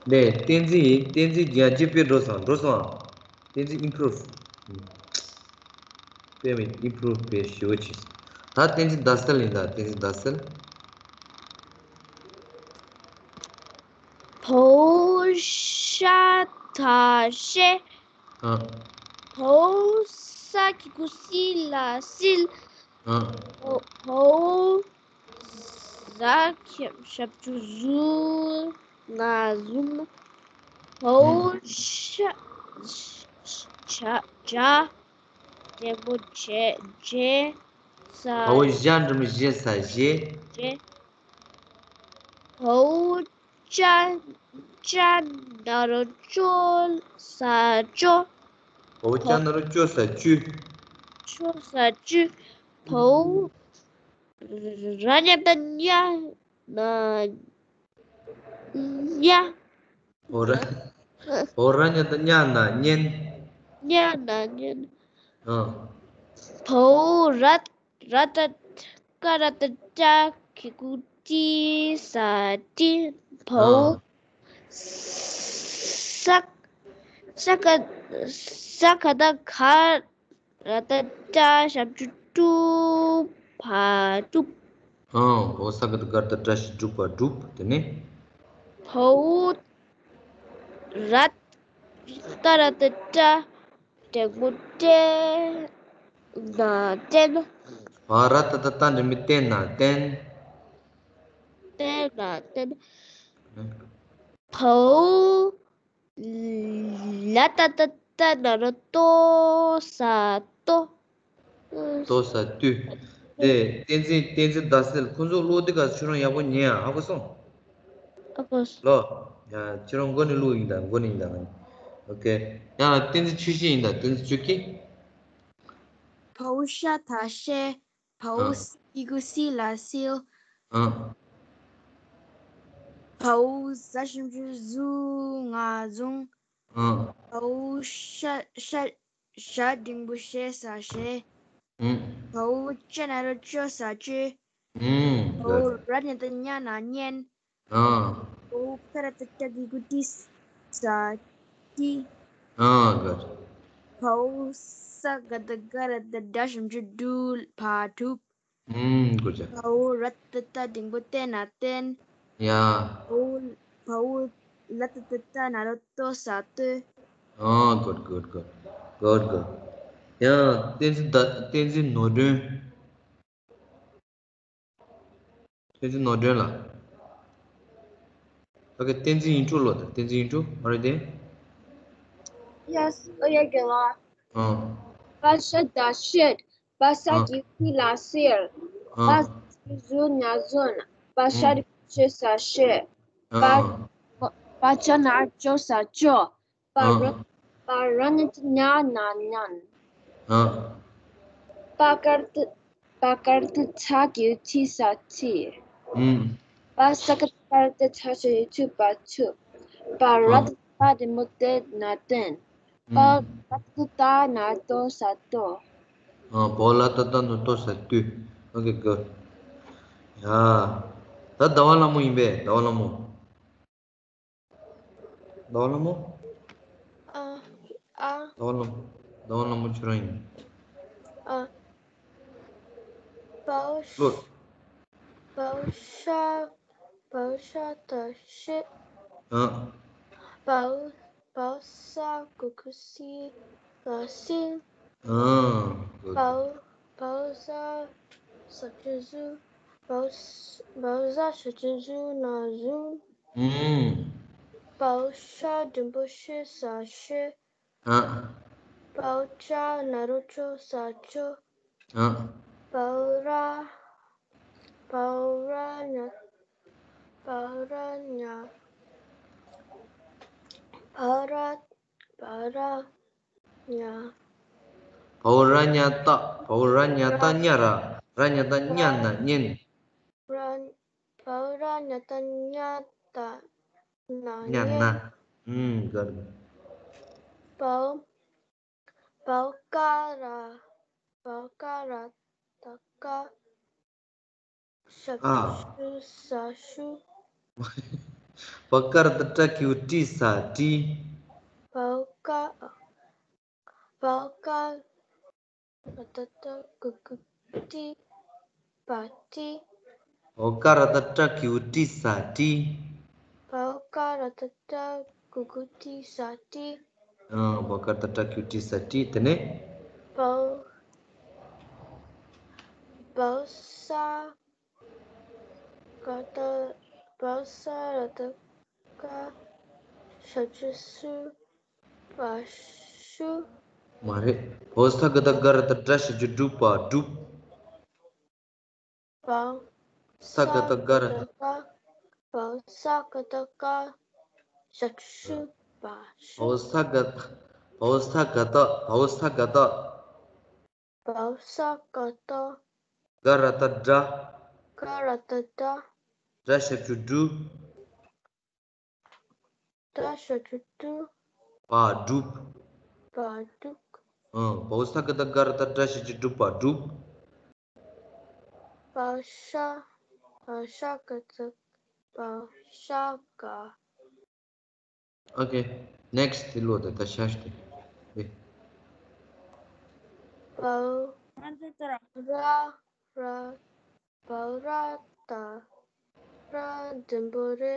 བསྟན་འཛིན་ཡིན། བསྟན་འཛིན་རྒྱལ་གཅེས་པའི་འགྲོ་སོང་འགྲོ་སོང་། བསྟན་འཛིན་improve. དཔེ་མི་improve དཔེ་ཞེ་པོ་བྱས། ད་བསྟན་འཛིན་ཟླ་གསལ་ཡིན། ད་བསྟན་འཛིན་ཟླ་གསལ། བའོ་ཤ་ད་ཤེ། ཨ། བའོ་ས་གི་གུ་སི་ལ་སིལ། ཨ། བའོ་བའོ་ཟ་ཞབས་ཀྱུ་ཟུ་ང་ཟུང་། བའོ་ཨ། ཤ་ཤ་ཇ་འགྲེང་བུ་ཇེ་ཇེ་ས། བའོ་ཞ་འགྲེང་བུ་ཞེ་ས་ཞེ། ཇེ། བའོ་ཅ་ཅ་ན་རོ་ཅོ་ས་ཅོ། བའོ་ཅ་ན་རོ་ཅོ་ས་ཅུ། ཅོ་ས་ཅུ། བའོ་ར་ཉ་ཏ་ཉ་ན་ཉ། བའོ་ར་བའོ་ར་ཉ་ཏ་ཉ་ན་ཉན། ཉ་ན་ཉན། ཨ། བའོ་ར་ར་ཏ་ཀ་ར་ཏ་ཀྲ་གི་གུ་ཀྲི་ས་ཀྲི། བའོ། ཨ། ས་ས་ཀ་ས་ཀ་ཏ་ག་ར་ཏ་ཀྲ་ཞབས་ཀྱུ་ཀྲུ་བ་ཀྲུབ། ཨ། བའོ་ས་ཀ་ཏ་ག་ར་ཏ་ཀྲ་ཞབས་ཀྱུ་ཀྲུ་བ་ཀྲུབ། དེ་ནས། བའོ་ར་ཏ་ར་ཏ་ཀྲ་འགྲེང་བུ་ཏྲེ་ན་ཏྲེན། བ་ར་ཏ་ཏ་ཏ་འགྲེང་བུ་ཏེ་ན་ཏེན། ཏེ་ན་ཏེན། བའོ་ལ་ཏ་ཏ་ཏ་ན་རོ་ཏོ་ས་ཏོ། ཏོ་ས་ཏུ། དེ་བསྟན་འཛིན་བསྟན་འཛིན་ཟླ་གསལ། ཁོང་ཚོ་ཀློག་དུས་སྐབས་སུ་ཁྱོད་རང་ཡག་པོ་ཉན་ཨ། ཧ་གོ་སོང་། ཨ་ཁོ། ལོ། ཡ། ཁྱེད་རང་མགོ་ནས་བླུགས་ཡིན་ད། མགོ་ནས་ཡིན་ད། ཨོ་ཀེ། ཡང་བསྟན་འཛིན་ཆོས་སྐྱིད་ཡིན་ད། བསྟན་འཛིན་ཆོས་སྐྱིད། བའོ་ཤ་ད་ཤེ། བའོ་ཨ། སི་གི་གུ་སི་ལ་སིལ། ཨ། བའོ་ཟ་ཞབས་ཀྱུ་ཟུ་ང་ཟུང་། ཨ། བའོ་ཤ་ཤ་ཞ་འགྲེང་བུ་ཤེ་ས་ཤེ། ཨུམ། བའོ་ཅ་ན་རོ་ཅོ་ས་ཅོ། ཨུམ། བའོ་ར་ཉ་ཏ་ཉ་ན་ཉན། ཨ། བའོ་ཀ་ར་ཏ་ཀྲ་གི་གུ་ཀྲི་ས་ཀྲི། ཨ། good. བའོ་ས་ག་ད་ག་ར་ཏ་ཌ་ཞབས་ཀྱུ་ཌུ་བ་ཌུབ། ཨུམ། good job. བའོ་ར་ཏ་ཏ་འགྲེང་བུ་ཏེ་ན་ཏེན། ཡ། བའོ་བའོ་ལ་ཏ་ཏ་ཏ་ན་རོ་ཏོ་ས་ཏོ། ཨ། good, good, good. Good, good. ཡ། བསྟན་འཛིན་ད་བསྟན་འཛིན་ནོར་སྒྲོན། བསྟན་འཛིན་ནོར་སྒྲོན་ལགས། ཨོ་ཁེ། བསྟན་འཛིན་ཡིན་དྲུག་ལོ་དང་། བསྟན་འཛིན་ཡིན་དྲུག་ཨ་རེད་དེ། Yes, ཨོ་ཡ་རྒན་ལགས། ཨང་། བ་ཤ་ད་བཤད། བ་ས་ཨང་། གི་ཧི་ལ་སིལ། བ་ཨང་། ས་གི་ཟུ་ན་ཟུན། བ་ཤ་ཨང་། རི་ཤེ་ས་ཤེ། བ། ཨང་། བ་ཇ་ན་ཇོ་ས་ཇོ། པ་ར། ཨ། པ་ར་ན་ཏ་ཉ་ན་ཉན། ཨ། པ་ཀར་ཏ། པ་ཀར་ཏ་ཚ་གི་ཏི་ས་ཏི། ཨུམ། པ་ས་ཀ་ཏ་ཀར་ཏ་ཚ་ཞབས་ཀྱུ་ཐུ་པ་ཐུབ། པ་ར། ཨ། ཏ་ཏ་འགྲེང་བུ་ཏེ་ན་ཏན། པ། ཨུམ། ར་ཏ་ཏ་ན་ཏོ་ས་ཏོ། ཨ། པོ་ལ་ཏ་ཏ་ན་ཏོ་ས་ཏུ། ཨོ་ཁེ། གུཌ། ཡ། ད་ཟླ་བ་ལྷ་མོ་ཡིན་པས། ཟླ་བ་ལྷ་མོ། ཟླ་བ་ལྷ་མོ། ཨ། ཨ། ཟླ་བ་ལྷ་མོ། ཟླ་བ་ལྷ་མོ་ཁྱོད་རང་ཡིན། ཨ། བའོ་ཤ། ལོ། བའོ་ཤ། བའོ་ཤ་ད་ཤེ། ཨ། བའོ། བའོ་ས་གུ་གུ་སི་ལ་སིལ། ཨ། གུཌ། བའོ། བའོ་ཟ་ཞབས་ཀྱུ་ཟུ། བའོ་ཟ། བའོ་ཟ་ཞབས་ཀྱུ་ཟུ་ན་ཟུན། ཨུམ། བའོ་ཤ་འགྲེང་བུ་ཤེ་ས་ཤེ། ཨ། བའོ་ཇ་ན་རོ་ཇོ་ས་ཇོ། ཨ། བའོ་ར། བའོ་ར་ཉ། བའོ་ར་ཉ། བའོ་ར། བའོ་ར་ཉ། བའོ་ར་ཉ་ཏ། བའོ་ར་ཉ་ཏ་ཉ་ར། ར་ཉ་ཏ་ཉ་ན་ཉན། ར། བའོ་ར་ཉ་ཏ་ཉ་ཏ་ན་ཉན་ན། ཉན་ན། ཨུམ། གུཌ། བའོ། བའོ་ཀ་ར། བའོ་ཀ་ར་ཏ་ཀ། ཞབས་ཨ། ཀྱུ་ཤུ་ས་ཤུ། བ་ཀ་ར་ཏ་ཏྲ་གི་གུ་ཏྲི་ས་ཏྲི། བའོ་ཀ། བའོ་ཀ་ར་ཏ་ཏྲ་གུ་གུ་ཏྲི་པ་ཏྲི། བའོ་ཀ་ར་ཏ་ཏྲ་གི་གུ་ཏྲི་ས་ཏྲི། བའོ་ཀ་ར་ཏ་ཏྲ་གུ་གུ་ཏྲི་ས་ཏྲི། ཨ། བའོ་ཀ་ར་ཏ་ཏྲ་གི་གུ་ཏྲི་ས་ཏྲི། དེ་ནས། བའོ། བའོ་ས་ག་ཏ། བའོ་ས་ར་ཏ་ཀ་ཞབས་ཀྱུ་སུ་བ་ཤུ། མ་རེད། བའོ་ས་ག་ཏ་ག་ར་ཏ་སྒྲ་ཞབས་ཀྱུ་སྒྲུ་པ་སྒྲུབ། བའོ། ས་ག་ཏ་ག་ར། བའོ་ས་ག་ཏ་ག་ཞབས་ཀྱུ་སུ་བ་ཤུ། བའོ་ས་ག། བའོ་ས་ག་ཏ། བའོ་ས་ག་ཏ། བའོ་ས་ག་ཏ། ག་ར་ཏ་གྲ། ག་ར་ཏ་གྲ། སྒྲ་ཞབས་ཀྱུ་སྒྲུ། སྒྲ་ཞབས་ཀྱུ་སྒྲུ། པ་སྒྲུབ། པ་སྒྲུབ། ཨང་། བའོ་ས་ག་ཏ་ག་ར་ཏ་སྒྲ་ཞབས་ཀྱུ་སྒྲུ་པ་སྒྲུབ། བའོ་ཤ། བའོ་ཤ་ག་ཏ། བའོ་ཤ་ག། ཨོ་ཁེ། ནེགསི་ཊི་དེ་ལོ་ད་ད་ཤ་ཤ་དེ། བའོ་ར་ར། བའོ་ར་ད་ར་འགྲེང་བུ་རེ་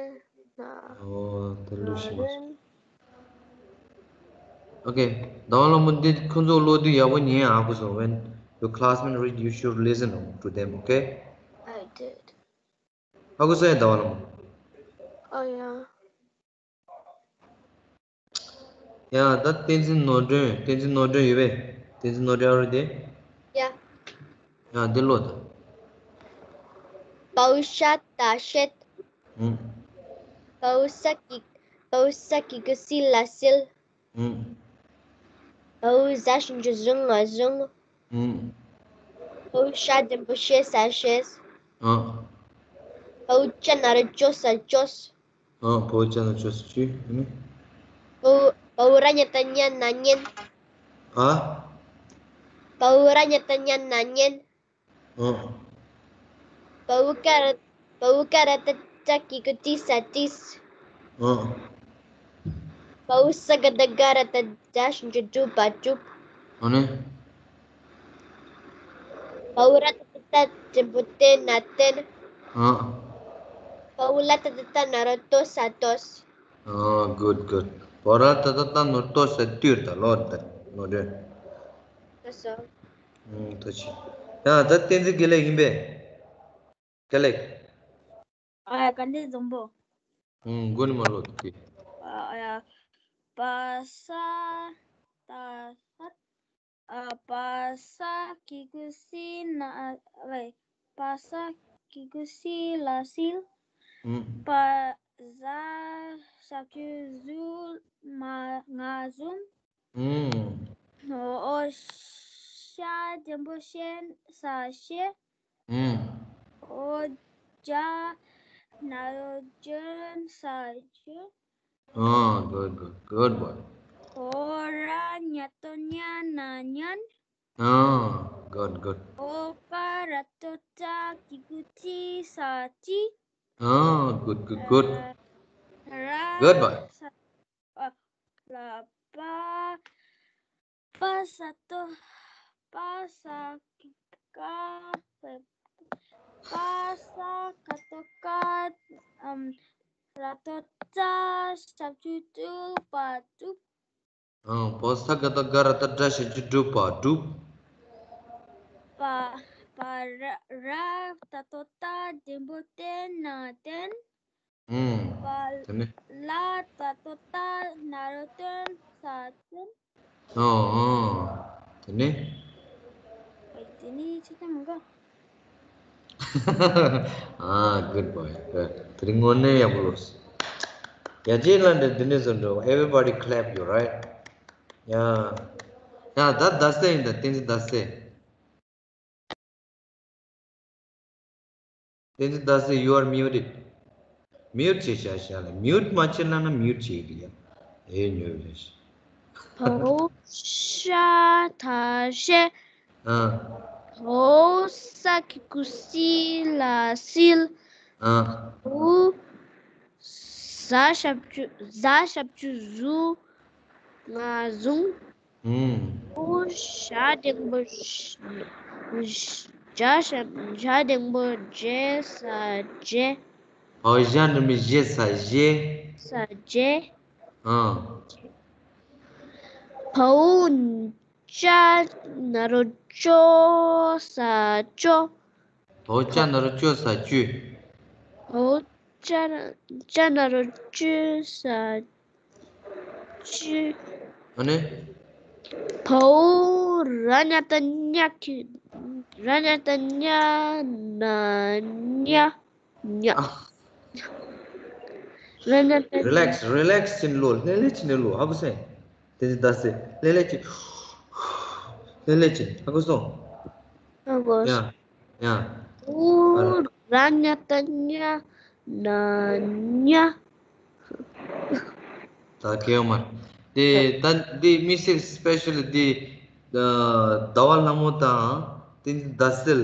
ན། ཨོ་ད་ལོ་ཤ། ར་རན། ཨོ་ཁེ། ཟླ་བ་ལྷ་མོ་འདི་ཁོང་ཚོ་ཀློག་དུས་ཡག་པོ་ཉན་ཨ་ཁུ་སོ། When your classmate read, you should listen to them, okay? I did. ཨ་ཁུ་སོ་ཡ་ཟླ་བ་ལྷ་མོ། ཨོ་ཡ། ཡ་ད་བསྟན་འཛིན་ནོར་སྒྲོན། བསྟན་འཛིན་ནོར་སྒྲོན་ཡོད་པས། བསྟན་འཛིན་ནོར་སྒྲོན་ཨ་རུ་དེ། ཡ། ཡ་འདི་ཀློག་ད། བའོ་ཤ་ད་ཤད། ཨུམ། བའོ་ས་གི། བའོ་ས་གི་གུ་སི་ལ་སིལ། ཨུམ། བའོ་ཟ་ཞབས་ཀྱུ་ཟུ་ང་ཟུང་། ཨུམ། བའོ་ཤ་འགྲེང་བུ་ཤེ་ས་ཤེས། ཨ། བའོ་ཇ་ན་རོ་ཇོ་ས་ཇོས། ཨ། བའོ་ཇ་ན་རོ་ཇོ་ས་ཇོས། ཨ་ནི། བའོ། བའོ་ར་ཉ་ཏ་ཉ་ན་ཉན། ཨ། བའོ་ར་ཉ་ཏ་ཉ་ན་ཉན། ཨ། བའོ་ཀ་ར། བའོ་ཀ་ར་ཏ་ཏྲ་གི་གུ་ཏྲི་ས་ཏྲིས། ཨ། བའོ་ས་ག་ཏ་ག་ར་ཏ་སྒྲ་ཞབས་ཀྱུ་སྒྲུ་པ་སྒྲུབ། ཨ་ནི། བའོ་ར་ཏ་ཏ་ཏ་འགྲེང་བུ་ཏེ་ན་ཏན། ཨ། བའོ་ལ་ཏ་ཏ་ཏ་ན་རོ་ཏོ་ས་ཏོས། ཨ། གུཌ་གུཌ། བའོ་ར་ཏ་ཏ་ཏ་ན་རོ་ཏོ་ས་ཏུས་ད་ལོ་ད་ལོ་རེད། ལགས་སོ། ཨུམ། ཐུགས་རྗེ་ཆེ། ཡ་ད་བསྟན་འཛིན་དགེ་ལེགས་ཡིན་པས། དགེ་ལེགས། ཨ་ཡ་དཀར་མཛེས་འཛོམས་པོ། ཨུམ། མགོ་ནས་མར་ཀློག་དེ། ཨ་ཡ། པ་ས་ད་ས། ཨ། པ་ས་གི་གུ་སི་ན་ཝེ། པ་ས་གི་གུ་སི་ལ་སིལ། ཨུམ། པ་ཟ་ཞབས་ཀྱུ་ཟུ་མ་ང་ཟུམ། ཨུམ། འོ། ཤ་འགྲེང་བུ་ཤེ་ས་ཤེས། ཨུམ། འོ། ཇ་ན་རོ་ཇོན་ས་ཇོ། ཨ། Good, good, good boy. འོ། ར་ཉ་ཏོ་ཉ་ན་ཉན། ཨ། Good, good. འོ། ཀ་ར་ཏོ་ཀྲ་གི་གུ་ཀྲི་ས་ཀྲི། ཨ། Good, good, good. ར་Good boy. ས་ཨ། ལ་པ། པ་ས་ཏོ། པ་ས་ཀ། པ་ས་ཀ་ཏོ་ཀ། ཨམ། ར་ཏོ་རྩ་ཞབས་ཀྱུ་ཏུ་པ་ཏུ། ཨང་། པ་ས་ཀ་ཏོ་ག་ར་ཏ་དྲ་ཞབས་ཀྱུ་དྲུ་པ་དྲུབ། པ། པ་ར་ར་ཏ་ཏོ་ཏ་འགྲེང་བུ་ཏེ་ན་ཏེན། ཨུམ། པ་དེ་ནས། ལ་ཏ་ཏོ་ཏ་ན་རོ་ཏོན་ས་ཏོན། ཨོ། ཨོ། དེ་ནས། དེ་ནས་ཆེ་ཆེ་མི་དགོས། ཨ། Good boy, good. དེ་རིང་དངོས་གནས་ཡག་པོ་ལོས། ཡ། རྗེས་ལ་འདི་འདི་ནས་བཟོ་འགྲོ། Everybody clap, you right? ཡ། ཡ། ད་ཟླ་ཚེས་ཡིན། ད་བསྟན་འཛིན་ཟླ་ཚེས། བསྟན་འཛིན་ཟླ་ཚེས། You are muted. Mute བྱས་བཞག་བཞག་ལ། Mute མ་བྱས་ལབ་ན་mute བྱེད་ཀྱི་ཡ། ཨེ། ཉོས་རེད། བ་འོག་ཤ་ད་ཤེ། ཨ། བ་འོག་ས་གི་གུ་སི་ལ་སིལ། ཨ། འོ། ཟ་ཞབས་ཀྱུ་ཟ་ཞབས་ཀྱུ་ཟུ་ང་ཟུང་། ཨུམ། འོ། ཞ་འགྲེང་བུ་ཞ། ཞ་ཞབས་ཞ་འགྲེང་བུ་ཞེ་ས་ཞེ། འོ། ཞ་འགྲེང་བུ་ཞེ་ས་ཞེ། ས་ཞེ། ཨ། བ་འོག་ཅ་ན་རོ་ཅོ་ས་ཅོ། འོ། ཅ་ན་རོ་ཅོ་ས་ཅོ། འོ། ཅ་ན་ཅ་ན་རོ་ཅོ་ས་ཅོ། ཨ་ནི། བ་འོག་ར་ཉ་ཏ་ཉ་གི། ར་ཉ་ཏ་ཉ་ན་ཉ། ཉ། ཨ། ར་ཉ་ཏ། Relax, relax བྱས་ནས་ཀློག། ལྷོད་ལྷོད་བྱས་ནས་ཀློག། ཧ་གོ་སོང་། བསྟན་འཛིན་ཟླ་ཚེས། ལྷོད་ལྷོད་བྱས། ལྷོད་ལྷོད་བྱས། ཧ་གོ་སོང་། ཧ་གོ། ཡ། ཡ། འོ། ར་ཉ་ཏ་ཉ་ན་ཉ། ད་གལ་ཡོད་མ་རེད། དེ་ད་འདི་དམིགས་བསལ་specially འདི་ཟླ་བ་ལྷ་མོ་དང་བསྟན་འཛིན་ཟླ་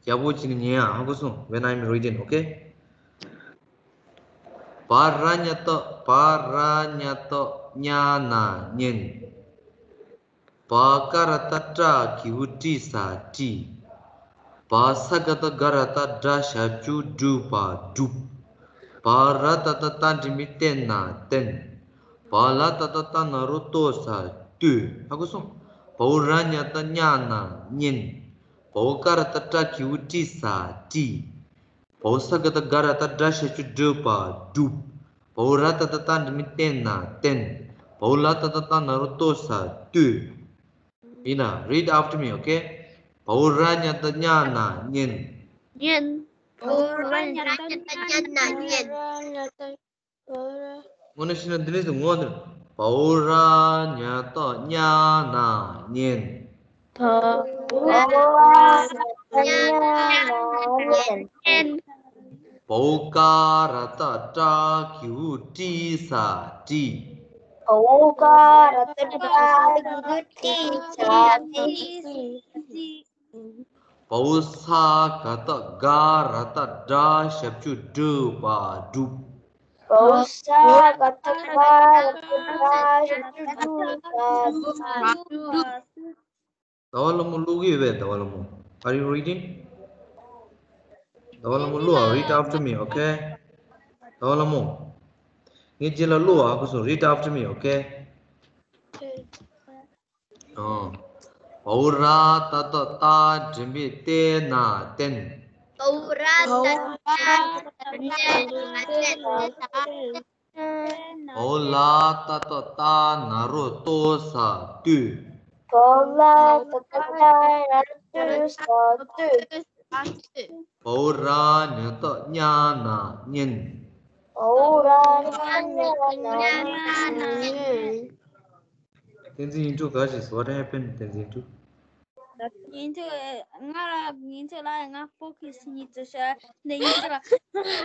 ཚེས་ཡག་པོ་བྱས་ནས་ཉན་ཨ། ཧ་གོ་སོང་། When I'm reading, okay? བ་ར་ཉ་ཏོ། བ་ར་ཉ་ཏོ་ཉ་ན་ཉན། བ་ཀ་ར་ཏ་ཀྲ་གི་གུ་ཀྲི་ས་ཀྲི། བ་ས་ཀ་ཏོ་ག་ར་ཏ་དྲ་ཞབས་ཀྱུ་དྲུ་པ་དྲུབ། བ་ར་ཏ་ཏ་ཏ་འགྲེང་བུ་ཏེ་ན་ཏེན། བ་ལ་ཏ་ཏ་ཏ་ན་རོ་ཏོ་ས་ཏོས། ཧ་གོ་སོང་། བ་འོག་ར་ཉ་ཏ་ཉ་ན་ཉན། བ་འོག་ཀ་ར་ཏ་ཀྲ་གི་གུ་ཀྲི་ས་ཀྲི། བ་འོག་ས་ཀ་ཏ་ག་ར་ཏ་དྲ་ཞབས་ཀྱུ་དྲུ་པ་དྲུབ། བ་འོག་ར་ཏ་ཏ་ཏ་འགྲེང་བུ་ཏེ་ན་ཏེན། བ་འོག་ལ་ཏ་ཏ་ཏ་ན་རོ་ཏོ་ས་ཏོས། ཡིན་ན། Read after me, okay? བ་འོག་ར་ཉ་ཏ་ཉ་ན་ཉན། ཉན། བ་འོག་ར་ཉ་ཏ་ཉ་ན་ཉན། དངོས་གནས་བཤད་ན་འདི་ནས་ངོ་འདི། བ་འོག་ར་ཉ་ཏ་ཉ་ན་ཉན། བ་འོག་ར་ཉ་ཏ་ཉ་ན་ཉན། བ་འོག་ཀ་ར་ཏ་ཀྲ་གི་གུ་ཀྲི་ས་ཀྲི། བ་འོག་ཀ་ར་ཏ་ཀྲ་གི་གུ་ཀྲི་ས་ཀྲི། བ་འོག་ས་ཀ་ཏ་ག་ར་ཏ་དྲ་ཞབས་ཀྱུ་དྲུ་པ་དྲུབ། བ་འོག་ས་ཀ་ཏ་ག་ར་ཏ་དྲ་ཞབས་ཀྱུ་དྲུ་པ་དྲུབ། ཟླ་བ་ལྷ་མོ་ཀློག་གི་ཡོད་པས། ཟླ་བ་ལྷ་མོ། Are you reading? ཟླ་བ་ལྷ་མོ་ཀློག་ཨ། Read after me, okay? ཟླ་བ་ལྷ་མོ། ངའི་རྗེས་ལ་ཀློག་ཨ། ཧ་གོ་སོང་། Read after me, okay? ཨོ། བ་འོག་ར་ཏ་ཏ་ཏ་འགྲེང་བུ་ཏེ་ན་ཏེན། བའོ་ར་ད་ཏ་ན་རོ་ཏོ་ས་ཏུ། བའོ་ལ་ཏ་ཏ་ཏ་ན་རོ་ཏོ་ས་ཏུ། བའོ་ར་ཉ་ཏ་ཉ་ན་ཉན། བའོ་ར་ཉ་ན་ཉན། བསྟན་འཛིན་ཡིན་དྲུག་ག་ཞིག What happened? བསྟན་འཛིན་ཡིན་དྲུག་ཡིན་དུས་ང་ལ་ཡིན་དུས་ལ་ང་ཕོ་ཁི་སི་ཉིད་དུ་ཤ་ནས་ཡིན་དུས་ལ་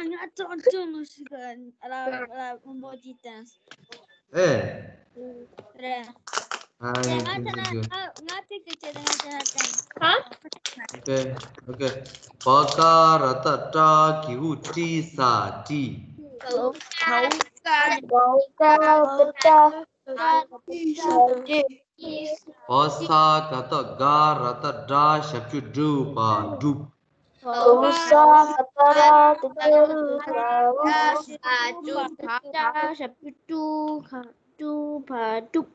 ང་ཅོང་ཅོང་ལུ་ཞིག་ལ་ལ་མོ་ཇི་ཏན་ཨེ། རེད། ཨ་ནི་ང་བསྟན་འཛིན་ཅོ། ང་ང་ཏིག་ཏིག་ཅེ་ང་ཅེ་ན་ཏན། ཨོ་ཁེ། ཨོ་ཁེ། བ་ཀ་ར་ཏ་ཏྲ་གི་གུ་ཏྲི་ས་ཏྲི། བ་ཀ་ར་ཏ་ཏྲ། བ་ས་ག་ཏ་ག་ར་ཏ་གྲ་ཞབས་ཀྱུ་གྲུ་བ་གྲུབ། བ་ས་ག་ཏ་ར་ཏ་གྲུ་བ་གྲུབ། ཞབས་ཀྱུ་གྲུ་གྲུ་བ་གྲུབ།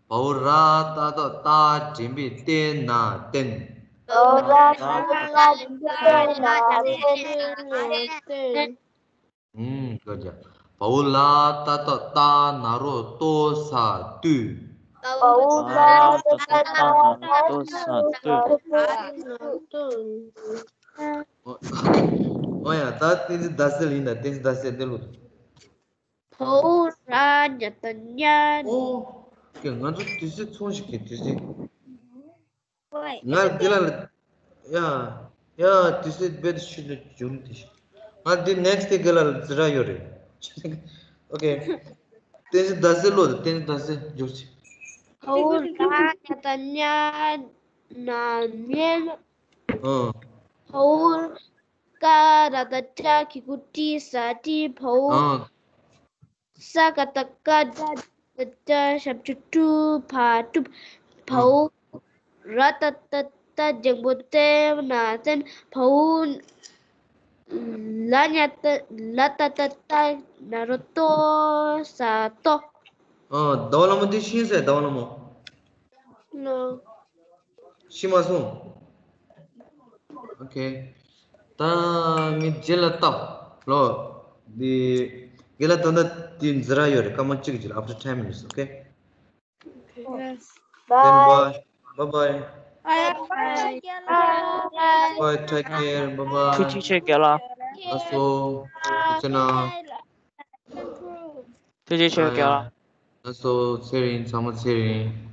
བའོ་ར་ཏ་ཏ་ཏ་འགྲེང་བུ་ཏེ་ན་ཏན། བའོ་ར་ཏ་ཏ་ཏ་འགྲེང་བུ་ཏེ་ན་ཏན། ཨུམ། བའོ་ལ་ཏ་ཏ་ཏ་ན་རོ་ཏོ་ས་ཏུ། བའོ་ལ་ཏ་ཏ་ཏ་ན་རོ་ཏོ་ས་ཏུ། ཨོ་ཡ། ད་བསྟན་འཛིན་ཟླ་ཟེར་ཡིན་ད། བསྟན་འཛིན་ཟླ་ཟེར་འདི་ལོ། བའོ་ར་ཉ་ཏ་ཉ། ཨོ། ཀྱེ་ང་ཚོ་དུས་ཚོད་ཚོང་ཞིག་གི་དུས་ཚོད། ང་དགེ་ལགས་ལ། ཡ། ཡ་དུས་ཚོད་རྦད་དེ་ཤུལ་དུ་འབྱུང་དེ་ཤི། ང་འདི་next day དགེ་ལགས་ལ་འཛི་ར་ཡོད་རེད། ཨོ་ཁེ། བསྟན་འཛིན་ཟླ་ཟེར་ལོ། བསྟན་འཛིན་ཟླ་ཟེར་འཇུག་ཅིག་བའོ་ར་ཉ་ཏ་ཉ་ན་ཉན། ཨོ། བའོ་ཀ་ར་ཏ་ཀྲ་གི་གུ་ཀྲི་ས་ཀྲི། བའོ། ཨོ། ས་ག་ཏ་སྐ་སྒྲ་ཏ་སྒྲ་ཞབས་ཀྱུ་སྐྲུ་བ་སྐྲུབ། བའོ་ར་ཏ་ཏ་ཏ་འགྲེང་བུ་ཏེ་ན་ཏན། བའོ་ལ་ཉ་ཏ་ལ་ཏ་ཏ་ཏ་ན་རོ་ཏོ་ས་ཏོ། ཨ། ཟླ་བ་ལྷ་མོ་འདི་ཤེས་ཟེར། ཟླ་བ་ལྷ་མོ། ནོ། ཤེས་མ་སོང་། ཨོ་ཁེ། ད་ངས་རྗེས་ལ་བལྟ་ལོ། འདི་རྒན་ལགས་ད་ལྟ་འདི་འཛི་ར་ཡོད་རེད། སྐར་མ་གཅིག་གི་རྗེས་ལ། after ten minutes, okay? Yes. Then bye. Bye bye. Bye. Bye. Take care. Bye bye. ཐུགས་རྗེ་ཆེ་རྒན་ལགས། ལགས་སོ། ཐུགས་རྗེ་གནང་། ཐུགས་རྗེ་ཆེ་རྒན་ལགས། ལགས་སོ། ཚེ་རིང་། ཚང་མ་ཚེ་རིང་།